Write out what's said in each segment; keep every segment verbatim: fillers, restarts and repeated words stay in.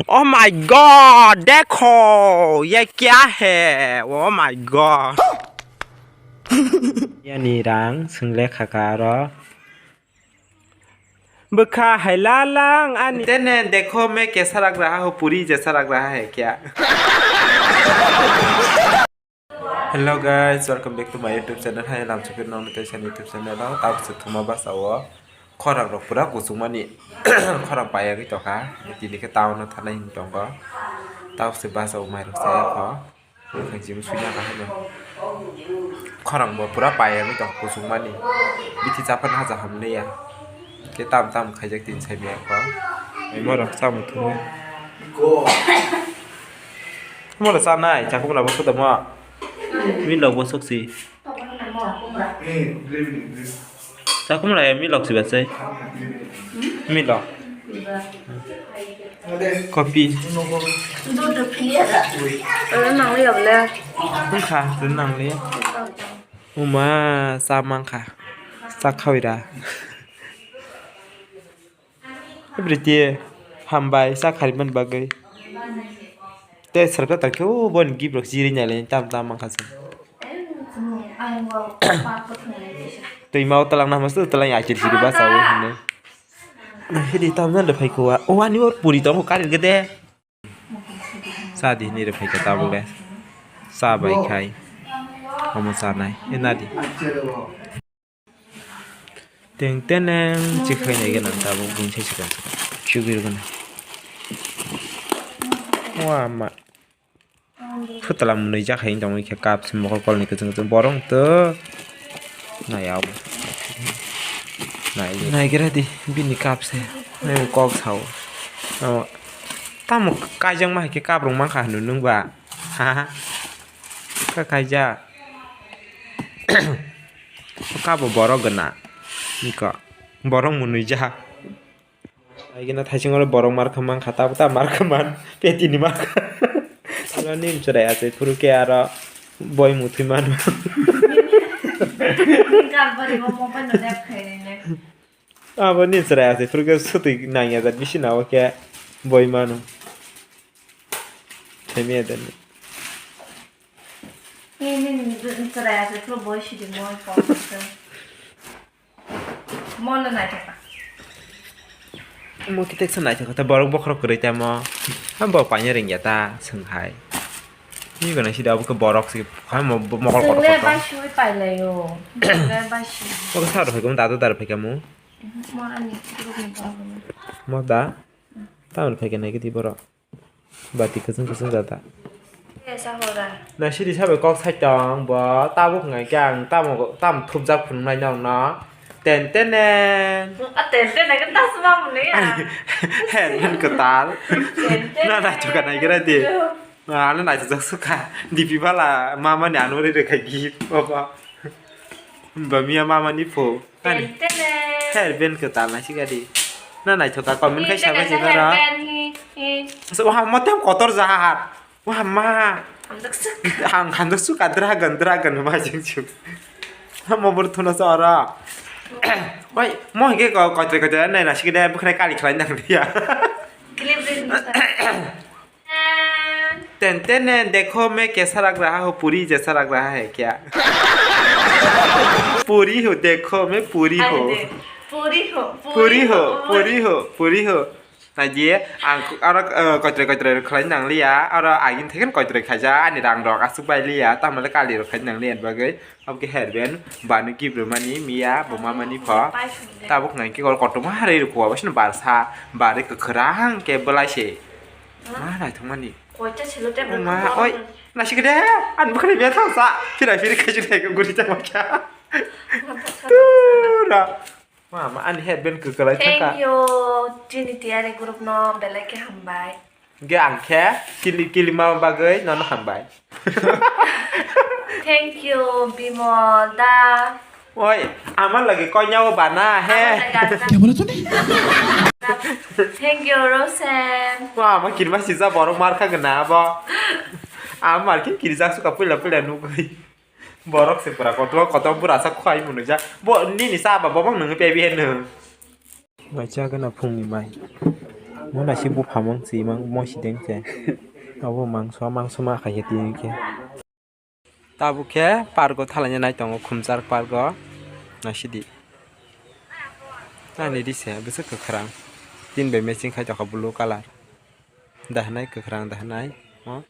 Oh my God, dekho, ye kya hai? Oh my God. Yani rang swngle khaka aro. Bwkha hai lalang ani. Tene dekho, main kaisa rak raha ho, puri jaisa rak raha hai kya? Hello guys, welcome back to my YouTube channel. Hai, lamsukir nong tei sani YouTube channel o. Tabuk se thuma basa o khorang rok pura kuchuk mani khorang payagwi tongkha. Tini khe town o thanai hwn tongo. Tabuk se basa o mai rok chaya kho. Khang jim sui na kahai no. Khorang bo pura payagwi tong kuchuk mani. Bithi chaphan haja hamliya. Khe tam tam khaijak tin sai maya kho. Ai mo rok chamo thungo. Mo rok chanai, chakhum rok bo khuda mo. Min rok bo sok si. Chakhum rok ya min rok si ba sai. Min rok. Kopi. Wngkha, nang le. Uma, cha mankha. Cha khawi ra. Everything hambai, cha kharwi man bagwi. Tei srapta tangkhe, o, boni gift rok chiri nai le, tam tam mankha se. Twima o twlang na hamasto, twlang ya chiri chiri basa o hinwi. Hidi tam jani phai kho wa. O, ani or puri tong kho karir gede. Cha di hinwi rw phai kha tabuk le. Cha bai khai. Omo chanai. E na di. Teng teneng chikhai nai gana tabuk bini sai swkang swkang. Chugui rw gana. Wa ma. Khwtwlang mwnwi jak hai wng tongwi khe cup se mokol kolni kwchwng kwchwng borok to nai abo. Nai naigra di bini cup se. Nai kok sao. Tamo, tamo kaijakma hai khe cup rok mankha hwnwi nwng ba? Ha ha. Kha kaijak. Cup bo borok gana. Niko. Borok mwnwi jak. Aigena thaichung oro borok markha mankha, tabuk ta markha man, petini markha. Aro nim chwrai achai phuru khe aro boi muthwi mano. Abo nim chwrai achai phuru khe swtwi nangya jat bisi nao khe boi mano. Themia dani. Nim chwrai achai phuru boi sidi moi kok. Mo no naithok kha. Mo khe teksa naithok kha, borok bokhorok kwrwi tamo. Ha, borok paina rwngya ta, swng hai. Ni gana sida abo khe borok se, ha, mo, mo, mokol kotor kotor. Chwng le bai sui pai lai o. Chwng le bai sui. Mo khe sa rw phai kha, mo da da da rw phai kha mo. Mo ani group ni borok no. Mo da? Tamoni phai kha nai khe di borok. Bati kwchwng kwchwng jata. Nasiri sabai kok sai tong bo, tabuk hwnka khe ang tamo, tamo thupjak phunuknai nokno. Ten tenen. A ten tenen khe tasma mwnwi ya. Helmet kwtal. Ten tenen. Na naithok kha naigra di. Ano naithokjak sukha. Dipi bala mamani ano ri rwkha gift bobo. Bamiya mamani pho. Ani. Ten tenen. Hair band kwtal naisik adi. Na naithok kha comment khai sabai se noro. Hair band hi, hi. Asa, wah, mo tem kotor jahat. Wah, ma. Hamjak suk. Hang, hamjak suk, dragon, dragon, ma jing suk. Mo bor thuna sa ora. Wai, mo hige ko, kotor, kotor, nai naisik de, bukhre kali khlai nang dia. Clip rin. Ten tenen, dekho, main kaisa rak raha ho, puri jaisa rak raha hai kya? Puri ho, dekho, main puri ho. Puri ho, puri ho, puri ho, puri ho. Naidi, ang aro, eh, koitroi koitroi rok khlai nang liya, aro agini thaiken koitroi khaija, ani rang rok aswk bai liya, tamole kali rok khai nang liya bagwi. Abo khe hair band, bani gift rwmani, miya, bo mamani pho. Tabuk nai khe kotor kotorma harwi rwkho, abo sino barsa, barwi kwkhwrang khe bwlai se. Ma naithokmani. Koita silo tei. O ma, oi, naisik de, ani bwkhani bia thangsa. Phira phiri khaijak nai guri tamo kya. Tura. Ma, ma, ani headband kwkwlai thangka. Thank you, chini tiyari group no belai khe hambai. Ge ang khe kili, kili ma bagwi nono hambai. Thank you, Bimol da. Oi, ama lagi koinyago bana he. Thank you, Rosen. Wa, ama kirima sijak borok mar kha gana abo. Ama mar khe kirijak suka puila puila nugwi. Borok se pura kotor kotor bura sa khwai mwnwi jak. Bo nini sa ba bo bang nwngi pebi he nw. Waisa gana phungni mai. Bo naisik buphamung si mang mo sideng se. Abo mangso, mangso ma khaikhe tini khe. Tabuk khe park o thalaina nai tongo, Khumchar park o. Naisidi. Ani ri se bwswk kwkhwrang. Tin bai matching khai tongkha blue colour. Dahanai kwkhwrang dahanai. O.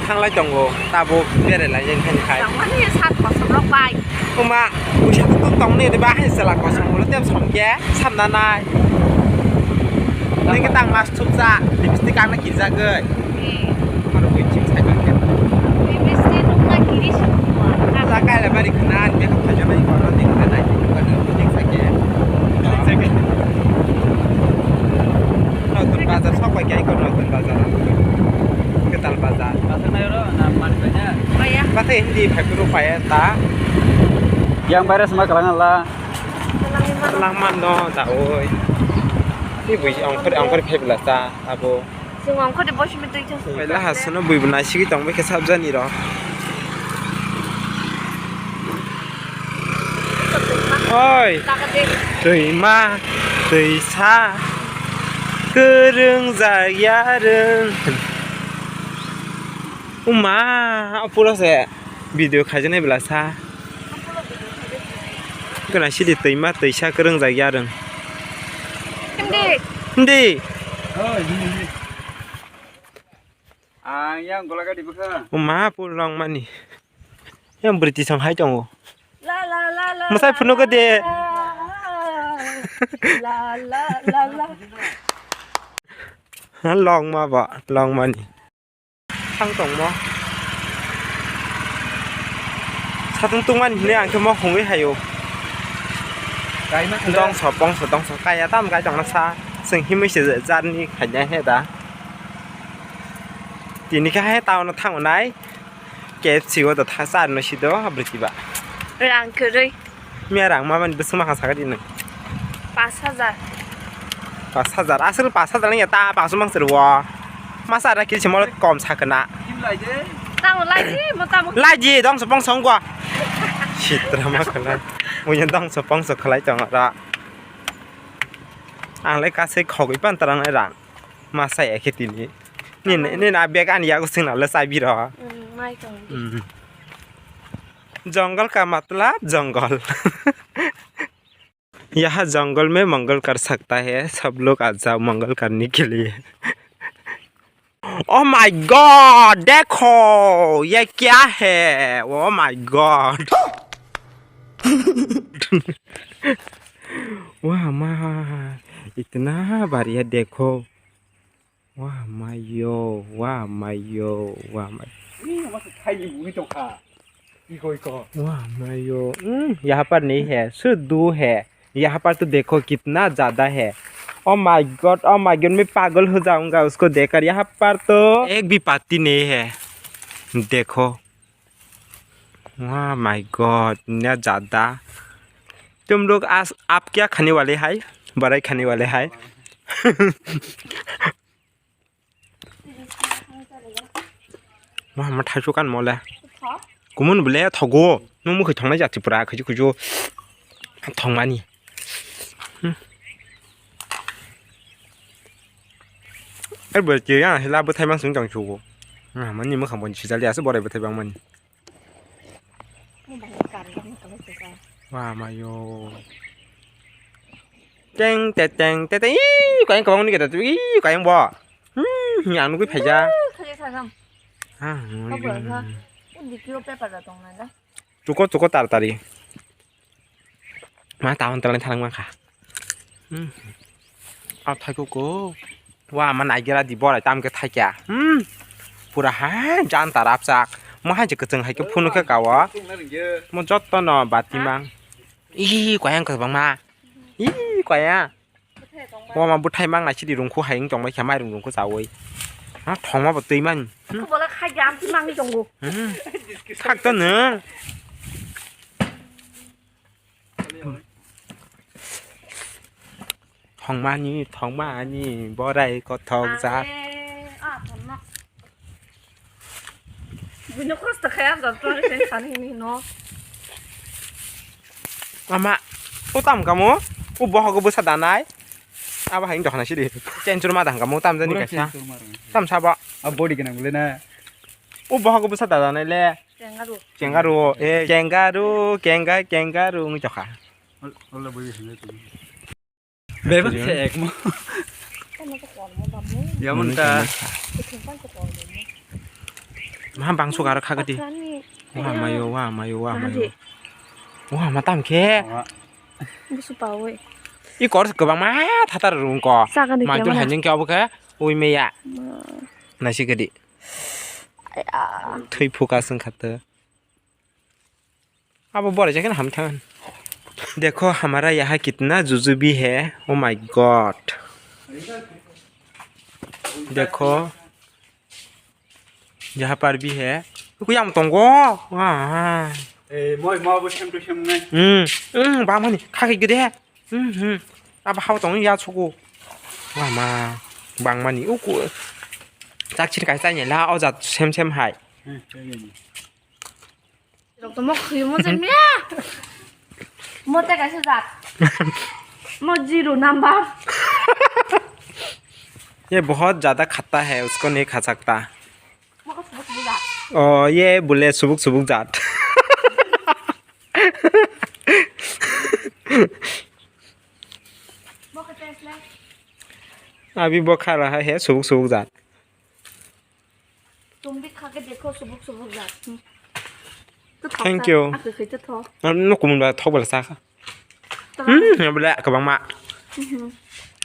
Thanglai tongo, tabuk berai laijak thani khai. Tangmani sat kosom rok bai. Kuma, uisa tuk tuk tongni de bahai sela kosom ulo tem som ke, samna nai. Nang ke tang mas thupsa, lipstick ang na kirjagoi. Eh. Maro bui ching sai bang ke. Lipstick rok na kiri sung. Sa kai la bari khna, ni ko khaja nai ko ro ding khna nai, ko ro ding sa ke. Ding sa ke. Notun bazar sok bai kai ko notun bazar. Kwtal bazar. Pathak nai oro na man kanya. Maya. Pathak hindi phai kuru phai ta. Yang virus ma kalang la. Langman no ta oi. Ni bui angkhor angkhor phai bla ta abo. Chwng angkhor de bosi mi twi thang. Bai la ha sono bui bnai sigi tong bai khe sabjani ro. Oi. Taka de. Twima, twisa, kwrwng jak yarwng. Uma, apuro se video khaijaknai bela sa. Gana sidi twima, twisa, kwrwng jak yarwng. Hindi. Hindi. Ang yang gola gadi bwkha. Uma, pul long mani. Yang British ang hai tongo. La, la, la, la, Masai la, phunuk la, de. La, la, la, la. Ha, long ma ba, long mani. Thang tongmo. Satung tungmani hinwi ang khe mo hungwi hayo. Kaima khe. Dongso, bongso, dongso. Kaya tam kai tongna sa. Chwng himwi se jarni khainai he da. Tini khe hai town o thango nai. K F C o da tha charno sido, abriti ba. Rang kwrwi. Miya rang ma mani bwswk ma kha sakha di nwng? Pas hajar. Pas hajar, aswk pas hajar wngya ta, pas mangsa rwo. Masa ara kisi molo kom sakna. Tamo laidi, mo tamo. Laidi, dongso bongso wngkwa. Sitra ma khala. Muya dongso bongso khalai tong aro. Ang lai kasai khogwi pan tarang rang. Masa ya khe tini. Nini, nini a bag ani yago singna le chabi ro. Mm, mai tong. Mm. Jungle ka matlab jungle. यहाँ जंगल में मंगल कर सकता है, सब लोग आ जाओ मंगल करने के लिए। Oh my God, देखो, ये क्या है? Oh my God। वाह माँ, इतना बढ़िया देखो। Wah mayo, wah mayo, wah mayo. Ih, masa khai ni bui tongkha. Iko, iko. Wah mayo. Hmm, यहाँ पर नहीं है, सिर्फ दो है। यहाँ पर तो देखो कितना ज्यादा है। Oh my God, oh my God, मैं पागल हो जाऊंगा उसको देखकर। यहाँ पर तो एक भी पत्ती नहीं है। देखो। Wah my God, इतना ज्यादा। तुम लोग आज, आप क्या खाने वाले हैं? बड़ाई खाने वाले हैं? Wah, ma thaisu kan mole. Kumun bole thogo. Nung mukhi thongnai jati pura khuju khuju thongmani. Hmm. Ai bo je ya hila bo thaimang sung tong chugo. Na mani mukha bon sijali asu borai bo thaibang mani. Wah mayo. Teng te teng te teng. Ih, kayang kwbangma ni keta tu. Ih, kayang bo. Hmm, yang nugui phaija. Khaja sagam. Ah, Apa ha? Undi kilo paper da tong nanda. Chuko chuko tar tari. Ma tahun telan tharang mangkha. Hmm. Au thai kuku. Wa ma nai gera di borai tam ke thai kya. Hmm. Pura hai jan tarap sak. Mo hai je kecheng hai ke phunu ke kawa. Mo jotto no bati mang. Ih, kwayang kwbangma. Ih, kwaya. Wa ma bwthai mang nai sidi rungkhu hai wng tong bai kha mairung rungkhu chawi. Ha thongma bo twi man. Hmm. Bola khai jam ti mang ni tongo. Hmm. Thak to nung. Thongmani, thongmani, borai kothok jak. Are, ah, thongma. Buino kosto khe, ah, jot khe, khe, sani hini no. Ama, o tam kamo, o bohogo bwsa danai. Abo hai wngtokha naisidi. Chenchur ma da hwnkha mo tamjani kaisa. Tam sabo. A body gwnang le na. O bohogo bwsa da danai le. Kangaroo. Kangaroo, eh, kangaroo, kanga-, kangaroo wngwi tokha. Bebak se ek mo. Yamun ta. Maha bangso garo khagati. Wa mayo, wa mayo, wa mayo. Wa ma tam khe. Busu pawi. I kor kwbangma thatar rungko. Mai tul hanjing khe obo khe ui meya. Naisi gadi. Thwi phuka sung khata. Abo borai jagani ham thangan. Dekho hamara yaha kitna jujubi hai. Oh my God. Dekho yaha par bhi hai. Ku yang tongo. Wah. Eh, moi ma bo sem to sem nai. Hmm. Hmm, ba mani khaki gede. Hmm, hmm. Abo hao tong ya chuku. Wah ma. Bang mani uku. Chak chir kai chai la o jat sem sem hai. Hmm, chai ni. Rok to mo khuyumo je mia. Mo te kaisa jat. Mo zero number. ये बहुत ज्यादा खाता है, उसको नहीं खा सकता। Mo ko subuk subuk jat. ओ, ये बोले सुबुक सुबुक Jat. Mo ko test le. अभी वो खा रहा है सुबुक सुबुक जाट। तुम भी खा के देखो, सुबुक सुबुक जात। Hmm. Thank you. Ano kumun ba thok bala sa kha. Hmm, ya bala kabang ma.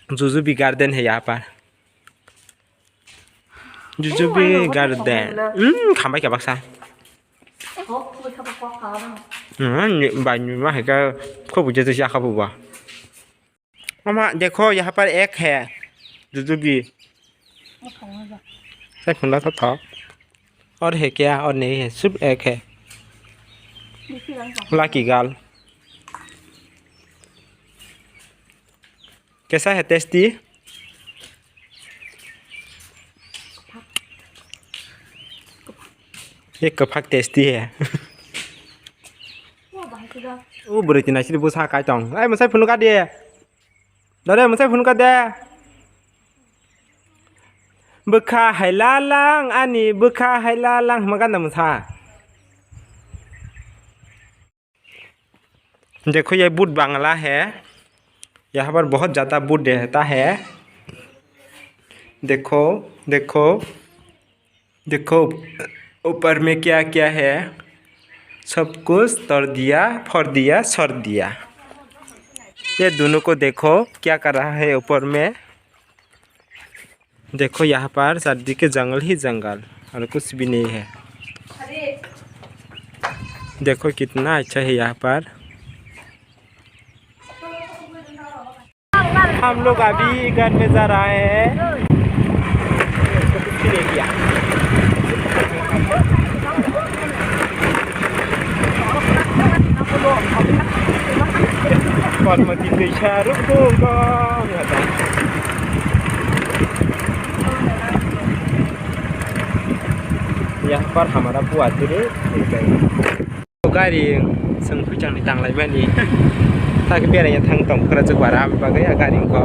Jujubi garden hai ya pa. Jujubi garden. Hmm, khambai kabak sa. Hmm, ni ba ni ma hai ka ko bu je ya kha bu ba. मामा, देखो, यहाँ पर एक है, जुजुबी। सही फुल्ला था, था। और है क्या? और नहीं है, सिर्फ एक है। Lucky girl. कैसा है, टेस्टी? ये कफक टेस्टी है। O bwrwi twi naisidi bwsa kai tong. Ai, mwsai phunukha de. Dore, mwsai phunukha de. Bwkha hai lalang, ani bwkha hai lalang hwnma ganda mwsa. देखो, ये बूट बांग्ला है। यहाँ पर बहुत ज़्यादा बूट रहता है। देखो, देखो। देखो, ऊपर में क्या क्या है, सब कुछ तोड़ दिया, फोड़ दिया, सर दिया। ये दोनों को देखो, क्या कर रहा है ऊपर में। देखो, यहाँ पर चारदिके जंगल ही जंगल, और कुछ भी नहीं है। देखो, कितना अच्छा है यहाँ पर। हम लोग अभी घर में जा रहा है। Parmati twi sa ruk dong dong. Yang par hamara buat dulu. Gari chwng phuichangni tanglaimani. Tak beraiya thang tong kwrwchwk bara, aboni bagwi a gari wngkha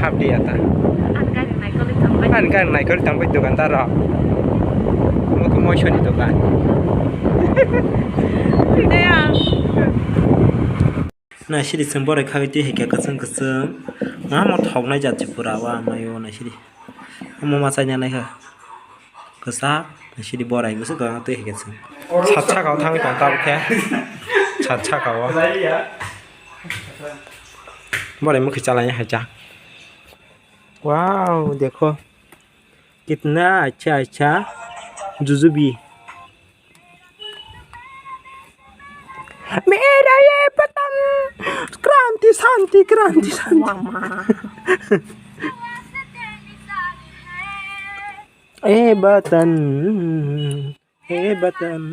hapdi ya ta. Ang gari naikolwi thangbai. Ang gari naikolwi thangbai dukandar rok. Omo khe moisoni dokan. Naisidi chwng borai khagwi twi hai khe kwchwng kwchwng. Mamo thoknai jat se pura o amaio naisidi. Omo ma chaina naikha. Kwchak, sidi borai bwswk kwbangma twi hai khe chwng. Sat saka o thangwi tong tabuk khe. Sat saka o. Borai mwkhwi chalai hai cha. Wow, dekho. Kitna acha acha jujubi. मेरा ये वतन क्रांति शांति क्रांति शांति। Mama. ए वतन, ए वतन,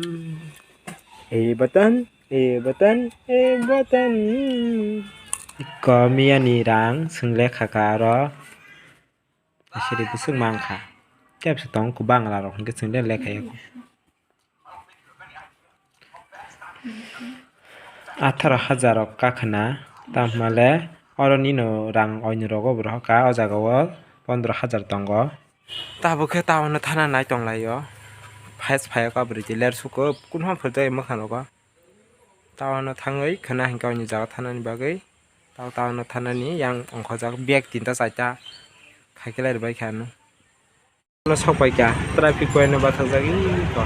ए वतन, ए वतन, ए वतन। Komiani rang swngle khaka aro. Asiri bwswk mankha. Tepsa tong kho bangla rok hinkhe chwng de lekha yako. Atharo hajar rok kakhna tamhmale Oro nino rang oino rogo bo rohorkha, o jaga o pondro hajar tongo. Tabuk khe town o thana nai tonglaio. Phai phai o kabri twi ler suko, kunha phwrjak mwkhang rogo. Town o thangwi khwna hinkhe oini jaga thanani bagwi. Tao town o thanani yang ongkhorjak bag tinta charta khai khe lai rwbaikha ano. Ano sokpaikha traffic point no bathajak iko.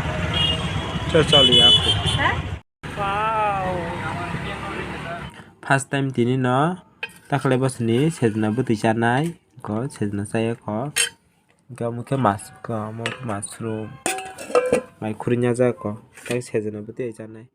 Cho choliya. First time tini no takle bosni sejna bwtwi chanai ko sejna chaya ko. Hingke omo khe mas-, ko omo khe mushroom. Mai khurui nya jak ko. Tei sejna bwtwi ai chanai.